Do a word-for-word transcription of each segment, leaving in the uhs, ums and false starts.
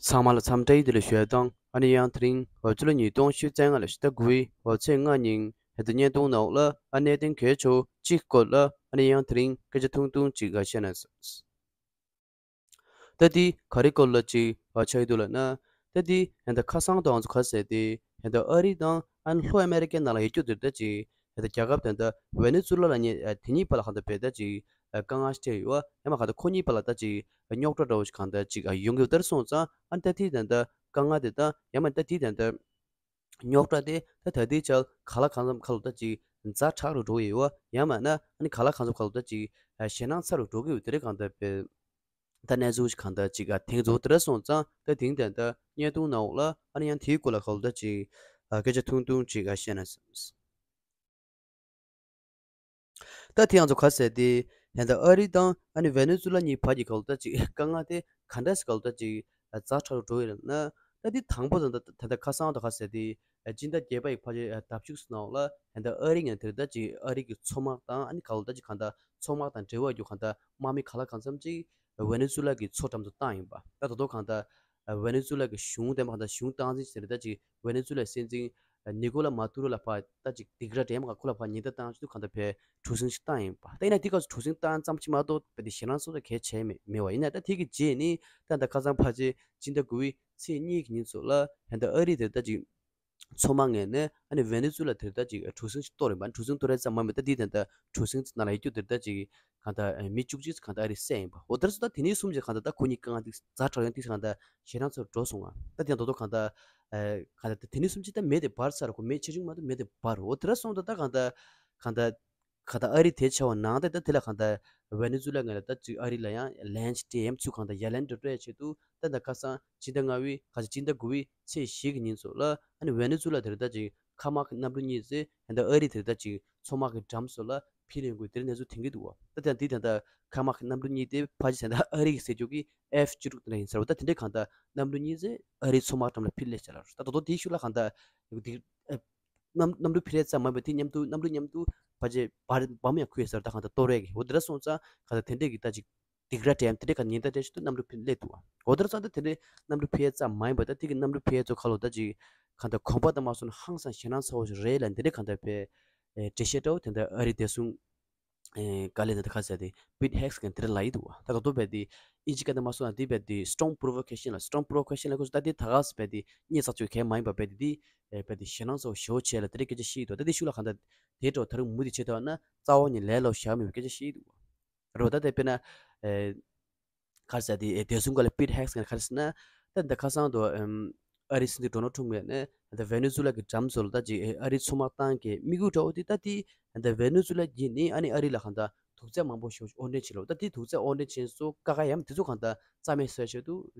ཚང་མ་ལ་འཚམས་འདྲི་བདེ་ལེགས་ཞུ་ཡ་དང་། ཨ་ནི་ཡང་དེ་རིང་འོ་ཕྱི་ལོ་ཉིས་སྟོང་ཉི་ཤུ་རྩ་ལྔ་ལོའི་ཕྱི་ཟླ་དགུ་པའི་འོ་ཚེས་ལྔ་ཉིན་ཧན་ད་བརྙན་ཐུང་ནང་ལ་ཨ་གནད་དོན་གལ་ཆེ་བོ་གཅིག་སྐོར་ལ་ཨ་ནི་ཡང་དེ་རིང་སྐད་ཆ་ཐུང་ཐུང་ཅིག་བཤད་ན་བསམས། ད་འདི་ག་རེ་སྐོར་ལ་ཅིག་ཆགས་ཀྱི་འདུག་ལབ་ན། ད་འདི་ཧན་ད་ཁ་སང་དང་ང་ཚོ་ག་ཟེར་ཏེ་ཧན་ད་ཨ་རི་དང་ཨ་ནི་ལྷོ་ཨ་མེ་རི་ཀའི་ནང་ལ་ཡོད་རྒྱུ་དེར་ད་ཅིག་ཧན་ད་རྒྱལ་ཁབ་དེ་འདྲ་ཝེ་ནེ་ཛུ་ལ་ལབ་མཁན་དེ་གཉིས་བར་ལ་ཧན་ད་བེད་ད་ཅིག་དཀའ་ངལ་ཞིག་འཕྲད་ཡོད་པ། ཡང་མ་ཧན་ད་ཁོ་གཉིས་བར་ལ་ད་ཅིག་རྙོག་དྲ་འདྲ་བོ་ཞིག་ཧན་ད་ཅིག་ཡོང་གི་ཡོད་པ་དེར་སོང་ཙང་ཨ་ནི་ད་དེ་དེ་འདྲ་དཀའ་ངལ་དེ་དང་ཡང་མ་ད་དེ་དེ་འདྲ་རྙོག་དྲ་དེ་ད་ད་ལྟའི་ཆར་གང་ལ་གང་འཚམ་ཁ་ལོ་ད་ཅིག་ཛ་དྲག་རུ་འགྲོ་གི་ཡོད་པ། ཡང་མིན་ན་ཨ་ནི་གང་ལ་གང་འཚམ་ཁ་ལོ་ད་ཅིག་ཞེད་སྣང་ཚ་རུ་འགྲོ་གི་ཡོད་དེ་རེད། གང་ལྟར་བས་ད་གནས་ཚུལ་ཞིག་གང་ལྟར་ཅིག་ཨ་དེང་ཚོ་དེ་འདྲ་སོང་ཙང་ད་དེང་དེ་འདྲ་བརྙན་ཐུང་ནང་འོག་ལ་ཨ་ནི་ཡང་དེའི་སྐོར་ལ་ཁ་ལོ་ད་ཅིག་ཨ་སྐད་ཆ་ཐུང་ཐུང་ཅིག་ཨ་བཤད་ན་བསམས། ད་དེ་ཡང་ཚོ་ག་ཟེར་ཏེ་ཧན་ད་ཨ་རི་དང་ཨ་ནི་ཝེ་ནེ་ཛུ་ལ་གཉིས་བར་གྱི་ཁ་ལོ་ད་ཅིག་དཀའ་ངལ་དེ་ག་འདྲ་ཞིག་ཁ་ལོ་ད་ཅིག་ཛ་དྲག་རུ་འགྲོ་ཡི་རེད་ན། ད་དེ་དང་པོ་ད་ད་ད་ཁ་སང་ད་ག་ཟེར་ཏེ་སྤྱི་ཟླ་བརྒྱད་པ་ཡི་ཕལ་ཆེར་ཟླ་བཅུ་གསུམ་ནང་ལ་ཧན་ད་ཨ་རི་ངན་དེར་ད་ཅིག་ཨ་རི་གི་མཚོ་དམག་དང་ཨ་ནི་ཁ་ལོ་ད་ཅིག་གང་ལྟར་མཚོ་དམག་དང་འབྲེལ་བ་ཡོད་རྒྱུ་གང་ལྟར་དམག་མི་གང་ལ་གང་འཚམ་ཅིག་ཝེ་ནེ་ཛུ་ལ་གི་མཚོ་འགྲམ་དུ་བཏང་ཡིན་པ། ད་ད་དུང་གང་ལྟར་ཝེ་ནེ་ཛུ་ལ་གི་གཞུང་དེ་མ་གང་ལྟར་གཞུང་སྟངས་འཛིན་བྱས་ནས་ད་ཅིག་ཝེ་ནེ་ཛུ་ལ་སྲིད་འཛིན་ནི་ཀོ་ལ་མ་ཏུ་རོ་ལ་ཕར་ད་ཅིག་སྡིགས་ར་འདྲེས་མ་ག་ཁོ་ལ་ཕར་ཉེན་བརྡ་བཏང་ཆེད་དུ་གང་ལྟར་བས་གྲུ་གཟིངས་ཤིག་བཏང་ཡིན་པ། ད་ཡིན་ན་དེ་སྐབས་སུ་གྲུ་གཟིངས་བཏང་ཙམ་ཞིག་མ་གཏོགས་བས་དེ་ཞེད་སྣང་སོགས་ད་གལ་ཆེ་མེད་མེད་པ། ཡིན་ན་ད་དེ་གི་རྗེས་ནི་ད་ད་ཁ་སང་ཕལ་ཆེར་སྤྱི་ཟླ་དགུ་པའི་ཚེས་གཉིས་ཀྱི་ཉིན་ཚོ་ལ་ཧན་ད་ཨ་རི་དེར་ད་ཅིག་མཚོ་དམག་ངོས་ནས་ཨ་ནི་ཝེ་ནེ་ཛུ་ལ་དེར་ད་ཅིག་གྲུ་གཟིངས་ཤིག་གཏོར་ཡིན་པ། གྲུ་གཟིངས་གཏོར་ཡ་ཙམ་མ་ཡིན་པ་ད་དེའི་དེ་ད་གྲུ་གཟིངས་ནང་ལ་ཡོད་རྒྱུ་དེར་ད་ཅིག་གང་ལྟར་མི་བཅུ་གཅིག་གང་ལྟར་ཨ་རི་བསད་ཡིན་པ། འོ་དེར་སོང་ད་དེ་ནས་གསུམ་གྱི་གང་ལྟར་ད་ཁོ་གཉིས་དཀའ་ངལ་ཏིག་ཛ་དྲག་ཡང་ཏིག་གང་ལྟར་ཞེད་སྣང་ཚོར་འགྲོ་སོང་ང་། ད་དེ་ཡང་དོ་དོ་གང་ལྟར་གང་ལྟར་དེ་ནས་གསུམ་གྱི་ད་མེ་དེ་འབར་ཚར་ར། ཁོ་མེ་ཆེ་ཆུང་མ་གཏོགས་མེ་དེ་འབར། འོ་དེར་སོང་ད་ད་གང་ལྟར་གང་ལྟར་གང་ལྟར་ཨ་རི་དེ་ཆ་བ་ནང་ད་ད་དེ་ལ་གང་ལྟར་ཝེ་ནེ་ཛུ་ལ་ངོས་ལ་ད་ཅིག་ཨ་རི་ལ་ཡང་ལན་ཅིག་སྤྲད་ཡམ་ཚུལ་གང་ལྟར་ཡ་ལན་འགྲོ་སྤྲད་ཆེད་དུ་ད་ད་ཁ་སང་སྤྱི་ཟླ་ལྔ་པའི་ཁ་ཆེ་སྤྱི་ཟླ་དགུ་པའི་ཚེས་བཞི་གི་ཉིན་ཚོ་ལ་ཨ་ནི་ཝེ་ནེ་ཛུ་ལ་དེར་ད་ཅིག་མཁའ་དམག་གི་གནམ་གྲུ་གཉིས་ཙེ་ཧན་ད་ཨ་རི་དེར་ད་ཅིག་མཚོ་དམག་གི་འགྲམ་སོགས་ལ་ཕེབས་ཡོང་དགོས་དེར་གནས་ཚུལ་ཐོན་གྱི་འདུག་བ། ད་དེ་དེ་ད་ད་མཁའ་དམག་གི་གནམ་གྲུ་གཉིས་དེ་ཕལ་ཆེར་ད་ཨ་རི་གི་ཟེར་རྒྱུ་གི་ཨེཕ་བཅུ་དྲུག་དེ་འདྲ་ཡིན་ཟེར་བ། ད་དེ་འདྲའི་གང་ལྟར་གནམ་གྲུ་གཉིས་ཙེ་ཨ་རིའི་མཚོ་དམག་འགྲམ་ལ་ཕེབས་སླེབས་བྱས་ལ། ད་དོ་དོ་དེའི་ཤུལ་ལ་གང་ལྟར་དེ་ཨེ་གནམ་གནམ་གྲུ་ཕེབས་རེས་ཙམ་མ་ཡིན་པ་དེ་མཉམ་དུ་གནམ་གྲུ་མཉམ་དུ་ཕལ་ཆེར་འབར་འབར་མ་ཡང་ཁུལ་ཡོད་ཟེར། ད་གང་ལྟར་གཏོར་རེས་ཀྱི་འོ་དེ་འདྲ་སོང་ཙང་གང་ལྟར་དེ་འདྲའི་གི་ད་ཅིག་སྡིགས་ར་འདྲེས་དེ་འདྲའི་ག་ཉེན་བརྡ་སྤྲད་ཆེད་དུ་གནམ་གྲུ་ཕེབས་སླེབས་འདུག་བ། འོ་དེར་སོང་ད་དེ་འདྲའི་གནམ་གྲུ་ཕེབས་ཙམ་མ་ཡིན་པ་ད་དེ་གི་གནམ་གྲུ་ཕེབས་ཚོ་ཁ་ལོ་ད་ཅིག་གང་ལྟར་གོམ་པ་དང་མ་སོང་ན་ཧང་སང་ཞེད་སྣང་ཚ་བོ་ཞིག་རེད་ལ། འདི་འདྲའི་གང་ལྟར་བས་འགྲེལ་བཤད་འདྲ་བོ་དེ་འདྲ་ཨ་རི་བདེ་སྲུང་ག་ལས་ད་ལྟ་ཁ་ཟེར་དེ་པིད་ཧེག་སི་གི་འདི་འདྲ་ལ་ཡི་འདུག་བ། ད་ག་དོ་བས་དེ་ཨིན་ཇི་སྐད་དུ་མ་སོང་ན་དེ་བས་དེ་སི་ཊོམ་པོ་རོ་ཝོ་ཀེ་ཤན་ལ་སི་ཊོམ་པོ་རོ་ཝོ་ཀེ་ཤན་ལ་ཁོ་ཚོ་ད་དེ་ད་ག་སི་བས་དེ་གཉིས་ཚགས་ཆོད་གལ་མ་ཡིན་པ་བས་དེ་དེ་བས་དེ་ཞེད་སྣང་ཚ་བོ་ཞེ་བོ་བྱས་ལ་དེ་འདྲའི་སྐད་ཆ་བཤད་ཡི་འདུག། ད་དེ་ཤུལ་ལ་གང་ལྟར་དེ་འདྲ་བོ་ད་རུང་མུ་མཐུད་བྱེད་ཐུབ་ན་རྩ་བ་ནས་ལས་སླ་བོ་ཞིག་མེད་པའི་སྐད་ཆ་བཤད་ཡི་འདུག་བ། རོ་ད་དེ་དཔེར་ན། ཨེ། ག་རེ་ཟེར་དེ་ཨེ་བདེ་སྲུང་སྒང་ལ་པིད་ཧེག་སི་ག་རེ་ཟེར་ན། ད་འདི་ཁ་སང་དུ་ཨམ། ཨ་རིའི་སྲིད་འཛིན་ཌོ་ནལ་ཊམ་ངོས་ནས་ད་ཝེ་ནེ་ཛུ་ལ་གི་འགྲམ་སོགས་ལ་ད་ཅིག་ཨེ་ཨ་རིའི་མཚོ་དམག་བཏང་གི་དམིགས་ཡུལ་འདྲ་བོ་དེ་ད་དེ་ད་ཝེ་ནེ་ཛུ་ལ་གིས་ནི་ཨ་ནི་ཨ་རི་ལ་གང་ལྟར་དུག་རྫས་མང་པོ་ཞིག་དབོར་འདྲེན་བྱེད་ལ། ད་དེ་དུག་རྫས་དབོར་འདྲེན་བྱེད་སོགས་ཀ་ཁ་ཡམ་དེ་ཚོ་གང་ལྟར་རྩ་མེད་བཟོ་ཆེད་དུ་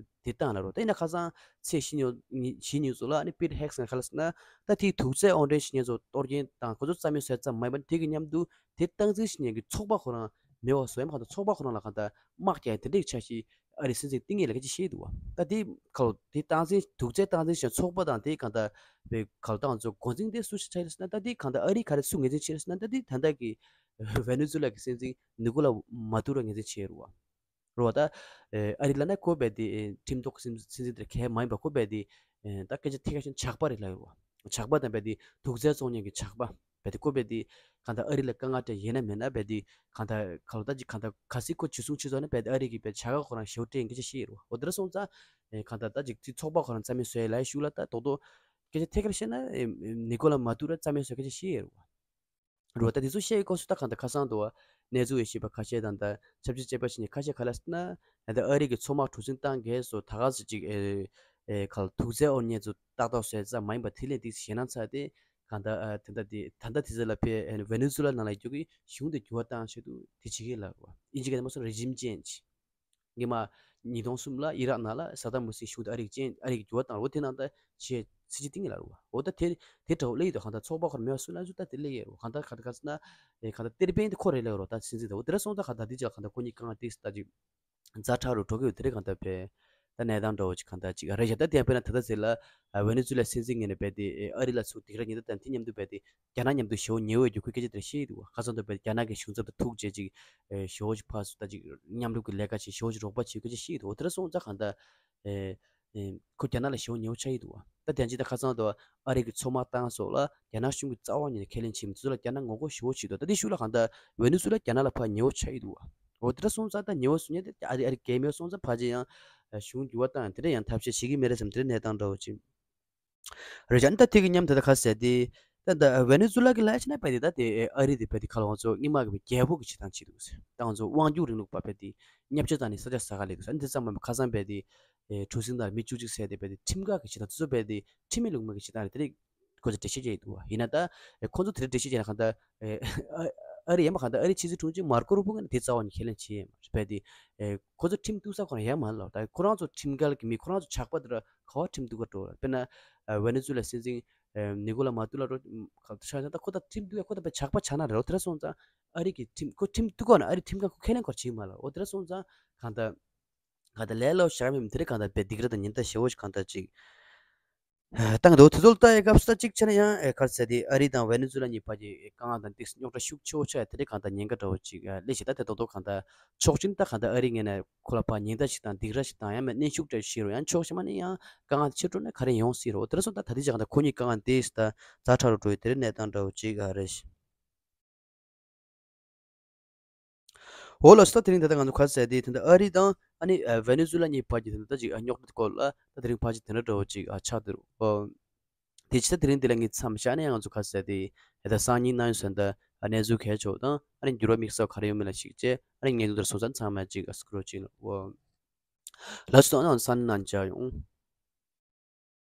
དེ་བཏང་ལ་རོ། ད་ཡིན་ན་ཁ་སང་ཚེས་བཞི་ཉིན་བཞི་ཉིན་ཚོ་ལ་ཨ་ནི་པིད་ཧེག་སི་ག་རེ་ཟེར་ན། ད་དེ་དུག་རྫས་དབོར་འདྲེན་བྱེད་མཁན་ཚོ་གཏོར་སྐྱོན་དང་ཁོ་ཚོ་རྩ་མེད་བཟོ་ཙམ་མ་ཡིན་པར་དེ་གི་མཉམ་དུ་དེ་སྟངས་འཛིན་བྱེད་མཁན་གྱི་ཚོགས་པ་ཁོ་རང་མེད་པ་བཟོ་ཡམ་གང་ལྟར་ཚོགས་པ་ཁོ་རང་ལ་གང་ལྟར་དམག་རྒྱག་དེ་འདྲའི་འཆར་གཞི་ཨ་རིའི་སྲིད་འཛིན་བཏིང་ངེས་ལ་སྐད་ཆ་བཤད་འདུག་བ། ད་དེ་ཁ་ལོ་དེ་སྟངས་འཛིན་དུག་རྫས་སྟངས་འཛིན་བྱེད་ཚོགས་པ་དང་དེ་གང་ལྟར་བའི་ཁ་ལོ་ཏང་ཚོ་འགོ་འཛིན་དེ་སུ་ཞིག་ཆགས་ཡོད་ཟེར་ན། ད་དེ་གང་ལྟར་ཨ་རི་ག་རེ་སུ་ངོས་འཛིན་བྱས་ཟེར་ན། ད་དེ་ད་ལྟ་གི་ཝེ་ནེ་ཛུ་ལ་གི་སྲིད་འཛིན་ནི་ཀོ་ལ་མ་ཏུ་རོ་ངོས་འཛིན་བྱས་རུ་བ། རུ་བ་ད་ཨ་རི་ལ་ན་ཁོ་བས་དེ་ཁྲིམས་ཐོག་སྲིད་འཛིན་དེ་གལ་མ་ཡིན་པ་ཁོ་བས་དེ་ད་སྐད་ཆ་ཐད་ཀ་ཞིག་ཇག་པ་རེད་ལ་ཡོད་རུ་བ། ཇག་པ་དང་བས་དེ་དུག་རྫས་བཙོང་མཁན་གྱི་ཇག་པ། བས་དེ་ཁོ་བས་དེ་གང་ལྟར་ཨ་རི་ལ་དཀའ་ངལ་སྤྲད་ཡིན་ན་མིན་ན་བས་དེ་གང་ལྟར་ག་ལོ་ད་ཅིག་གང་ལྟར་གལ་སྲིད་ཁོ་འཇུ་བཟུང་བྱས་སོང་ན་བས་དེ་ཨ་རི་གི་བས་བྱ་དགའ་ཁོ་རང་ཞེ་པོ་སྤྲད་ཡིན་སྐད་ཆ་བཤད་ཡོད་རེད་བ། འོ་དེ་འདྲ་སོང་ཙང་གང་ལྟར་ད་ཅིག་དེ་ཚོགས་པ་ཁོ་རང་རྩ་མེད་བཟོ་ཡ་ལ་ཤུགས་ལ་ད་རྡོག་རྡོག་སྐད་ཆ་ཐད་ཀར་བཤད་ན་ནི་ཀོ་ལ་མ་ཏུ་ར་རྩ་མེད་བཟོ་སྐད་ཆ་བཤད་ཡོད་རེད་བ། རེད་བ། ད་དེ་ཚོ་བཤད་ཡོད་སྐབས་སུ་ད་གང་ལྟར་ཁ་སང་དུ་བ་གནས་ཚུལ་ཡོད་ཤེས་པ་ཁ་ཤས་དང་ད་ཆབ་སྲིད་དཔྱད་པ་བྱེད་མཁན་ཁ་ཤས་ག་ལ་ཟེར་ན། ད་ཨ་རི་གི་མཚོ་དམག་གྲུ་གཟིངས་བཏང་གས་སོ་ད་ག་ཟེ་ཅིག་ཨེ་ཨེ་ག་ལ་དུག་རྫས་དབོར་མཁན་ཚོ་ཏག་ཏག་བཟོས་ཙམ་མ་ཡིན་པ་དེ་ལས་ཏིག་ཞེད་སྣང་ཚ་དེ་གང་ལྟར་ཨ་ད་ལྟ་དེ་ད་ལྟ་དེ་ཚོ་ལ་ཕེ་ཨེ་ཝེ་ནེ་ཛུ་ལ་ནང་ལ་ཡོད་རྒྱུ་གི་གཞུང་དེ་འགྱུར་བ་བཏང་ཆེད་དུ་དེ་བྱེད་ཀྱི་ལ་རེད་བ། ཨིན་ཇི་སྐད་ནས་མ་སོང་regime change། སྔོན་མ་ཉིས་སྟོང་གསུམ་ལ་ཨི་རག་ནང་ལ་ས་དམ་ཧུ་སིན་གཞུང་དེ་ཨ་རི་གིས་གཅིག་ཨ་རི་གིས་འགྱུར་བ་བཏང་རོ། དེ་ནང་ད་ཆེ་སྲིད་སྤྱི་བཏིང་ངེ་ལ་རོ། འོ་ད་དེ་དེ་འདྲ་བོ་སླེབས་ཡོད་དོ། གང་ལྟར་ཚོགས་པ་ཁོར་མེད་པ་སུ་ན་སུ་ད་དེ་སླེབས་ཡོད་རོ། གང་ལྟར་ག་ད་ག་ཟེར་ན་ཨེ་གང་ལྟར་གཏེར་དཔོན་དེ་ཁོ་རེད་ལབ་རོ། ད་སྲིད་འཛིན་ད་འོ་དེ་འདྲ་སོང་ད་གང་ལྟར་དེ་ཅག་གང་ལྟར་ཁོ་གཉིས་གང་ལྟར་ཏིག་ད་ཅིག་ཛ་དྲག་རུ་འགྲོ་གི་ཡོད་དེ་རེད། གང་ལྟར་བས་ད་གནས་སྟངས་འདྲ་བོ་ཅིག་གང་ལྟར་ཅིག་རེད་ཤག་ད་དེ་ཡང་དཔེར་ན་ད་ལྟ་ཟེར་ལ་ཝེ་ནེ་ཛུ་ལ་སྲིད་འཛིན་ངོས་ནས་བས་དེ་ཨ་རི་ལ་ཚུར་སྡིགས་ར་ཉེས་འདབ་དང་དེ་མཉམ་དུ་བས་དེ་རྒྱ་ནག་མཉམ་དུ་ཞེ་པོ་ཉེ་བོ་ཡོད་རྒྱུ་ཁོས་སྐད་ཆ་དེ་འདྲ་བཤད་ཀྱི་འདུག་བ། ཁ་སང་དུ་བས་རྒྱ་ནག་གི་གཞུང་ཚབ་དང་ཐུག་བྱས་ཅིག་ཨེ་ཞེ་པོ་ཅིག་ཕར་ཚུར་ད་ཅིག་མཉམ་རུབ་ཀྱི་ལས་ཀ་བྱས་ཞེ་པོ་ཅིག་རོགས་པ་བྱས་སྐད་ཆ་བཤད་ཀྱི་འདུག་འོ་དེ་འདྲ་སོང་ཙང་གང་ལྟར་ཨེ་ ཁོ་རྒྱ་ནག་ལ་ཞེ་པོ་ཉེ་བོ་ཆགས་ཀྱི་འདུག་བ། ད་དེ་ཡང་ཅིག་ད་ཁ་སང་དུ་ཨ་རི་གི་མཚོ་དམག་བཏང་སོགས་ལ་རྒྱ་ནག་གཞུང་གིས་རྩ་བ་ཉིད་ནས་ཁས་ལེན་བྱེད་མི་འདུག་ཚོ་ལ་རྒྱ་ནག་ངོ་རྒོལ་ཞེ་པོ་བྱེད་འདུག་ད་དེ་ཤུགས་ལ་གང་ལྟར་ཝེ་ནེ་ཛུ་ལ་རྒྱ་ནག་ལ་ཕར་ཉེ་བོ་ཆགས་ཀྱི་འདུག་བ། འོ་དེ་འདྲ་སོང་ཙང་ད་ཉེ་བོ་སུ་ཉེ་དེ་ཨ་རི་ཨ་རི་གལ་མེད་སོང་ཙང་ཕར་ཅིག་ཡང་གཞུང་འགྱུར་བ་བཏང་ཡང་དེ་འདྲ་ཡང་ཐབས་ཤེས་བྱེད་ཀྱི་མེད་རེད་བསམ་དེ་འདྲ་གནས་སྟངས་འདྲ་བོ་ཅིག་རེད་བྱ་ནི་ད་ཐིག་གི་མཉམ་དེ་ད་ག་ཟེར་ཏེ། ད་ད་ཝེ་ནེ་ཛུ་ལ་གི་ལ་ཡ་ཆ་ན་བས་ཏེ་ད་དེ་ཨ་རི་དེ་བས་ཏེ་ཁ་ལ་ང་ཚོ་སྔོན་མ་གི་བས་རྒྱལ་པོ་གི་བྱེད་སྟངས་བྱེད་འདུག་ཟེར། ད་ང་ཚོ་དབང་སྒྱུར་རིང་ལུགས་པ་བས་ཏེ་བརྙས་བཅོས་བཏང་ནས་ས་ཆ་ཟ་ག་སླེབས་འདུག་ཟེར། འདི་ཙམ་མ་ཁ་སང་བས་ཏེ་གྲུ་གཟིངས་དང་མི་བཅུ་གཅིག་བསད་དེ་བས་ཏེ་ཁྲིམས་འགལ་གི་བྱེད་སྟངས་དེ་ཚོ་བས་ཏེ་ཁྲིམས་མེད་ལུགས་མེད་གི་བྱེད་སྟངས་རེད། དེ་རིགས་ཁོ་ཚོ་འགྲེལ་བཤད་བྱས་ཡོད་འདུག་བ། ཡིན་ན་ད་ཁོ་ཚོ་དེ་རིགས་འགྲེལ་བཤད་བྱས་ན་གང་ལྟར་ཨ་རི་ཡན་པ་གང་ལྟར་ཨ་རི་ཕྱི་སྲིད་དྲུང་ཆེ་མར་ཀོ་རུ་པོ་ངོས་ནས་དེ་རྩ་བ་ནས་ཁས་ལེན་བྱས་ཡོད་མ་རེད། བས་ཏེ་ཁོ་ཚོ་ཁྲིམས་གཏུག་ས་ཁོ་རང་ཡོད་མ་རེད་ལ། ད་ཁོ་རང་ཚོ་ཁྲིམས་འགལ་གི་མི་ཁོ་རང་ཚོ་ཇག་པ་དེ་ར་ག་བ་ཁྲིམས་གཏུག་ག་འགྲོ། དཔེར་ན་ཝེ་ནེ་ཛུ་ལ་སྲིད་འཛིན་ནི་ཀོ་ལ་མ་ཏུ་ལ་རོ་ཆ་ན་ད་ཁོ་ད་ཁྲིམས་གཏུག་ཡ་ཁོ་ད་པའི་ཇག་པ་ཆགས་ན་རེད་རོ། དེ་ར་སོང་ཙང་ཨ་རི་གི་ཁྲིམས་ཁོ་ཁྲིམས་གཏུག་ག་ན་ཨ་རི་ཁྲིམས་ཁང་ཁོ་ཁས་ལེན་ག་བྱེད་མ་ལ། འོ་དེ་ར་སོང་ཙང་གང་ལྟར་གང་ལྟར་ལས་སླ་བོ་ཞིག་མིན་དེ་རིགས་གང་ལྟར་པའི་སྡིགས་ར་དང་ཉེན་བརྡ་ཞེ་བོ་ཞིག་གང་ལྟར་ཅིག་བཏང་འདུག་དེ་ཚོ་ལ་ལྟ་ཡི་སྐབས་སུ་ད་གཅིག་བྱས་ན་ཡང་ཨེ་ག་རེ་ཟེར་དེ་ཨ་རི་དང་ཝེ་ནེ་ཛུ་ལ་གཉིས་བར་གྱི་དཀའ་ངལ་དང་ཏིག་རྙོག་དྲ་ཤུགས་ཆེ་བོ་ཆགས་ཡ་དེ་འདྲའི་གང་ལྟར་ཉེན་ཁ་འདྲ་བོ་ཅིག་སླེབས་ཤིང་ད་དེ་རྡོག་རྡོག་གང་ལྟར་ཕྱོགས་གཅིག་ནས་ད་གང་ལྟར་ཨ་རི་ངོས་ནས་ཁོ་ལ་ཕར་ཉེན་བརྡ་ཞིག་དང་སྡིགས་ར་ཞིག་དང་ཡང་མིན་གནོན་ཤུགས་འདྲ་ཞིག་རོ། ཡང་ཕྱོགས་གཞན་མ་ནས་ཡང་དཀའ་ངལ་ཆེ་འགྲོ་ན་ག་རེ་ཡོང་སྲིད་རོ། དེ་འདྲ་སོང་ད་ད་ལྟའི་ཆ་གང་ལྟར་ཁོ་གཉིས་དཀའ་ངལ་དེ་ད་ཛ་དྲག་རུ་འགྲོ་ཡི་དེ་འདྲའི་གནས་སྟངས་འདྲ་བོ་ཅིག་ཨ་རེད། འོ་ལགས་སོ། ད་དེ་རིང་ད་ལྟ་ང་ཚོ་ག་རེ་ཟེར་དེ་ད་ལྟ་ཨ་རི་དང་ཨ་ནི་ཝེ་ནེ་ཛུ་ལ་གཉིས་བར་གྱི་ད་ལྟ་ཅིག་རྙོག་དྲ་སྐོར་ལ་ད་དེ་རིང་ཕལ་ཆེར་དེ་འདྲ་འདྲ་བོ་ཅིག་ཨ་ཆགས་འདུག་ཨོ། དེ་ཕྱི་ད་དེ་རིང་འདི་ལ་ངས་མཚམས་བཞག་ནས་ང་ཚོ་ག་རེ་ཟེར་དེ་ད་ལྟ་སང་ཉིན་གནང་ཡོད་ཟེར་ད་གནས་ཚུལ་གལ་ཆེ་བ་དང་ཨ་ནི་འགྱུར་བ་དམིགས་བསལ་ག་རེ་ཡོད་མེད་ལ་གཞིགས་བྱས་ཨ་ནི་ངས་འདི་ལྟར་སོང་ཙང་ཚང་མ་ཅིག་ཨ་སྐུ་རོགས་ཅིག་ལ་ཨོ། ལགས་སོ། ཨ་ནི་སང་ཉིན་གནང་མཇལ་ཡོང་།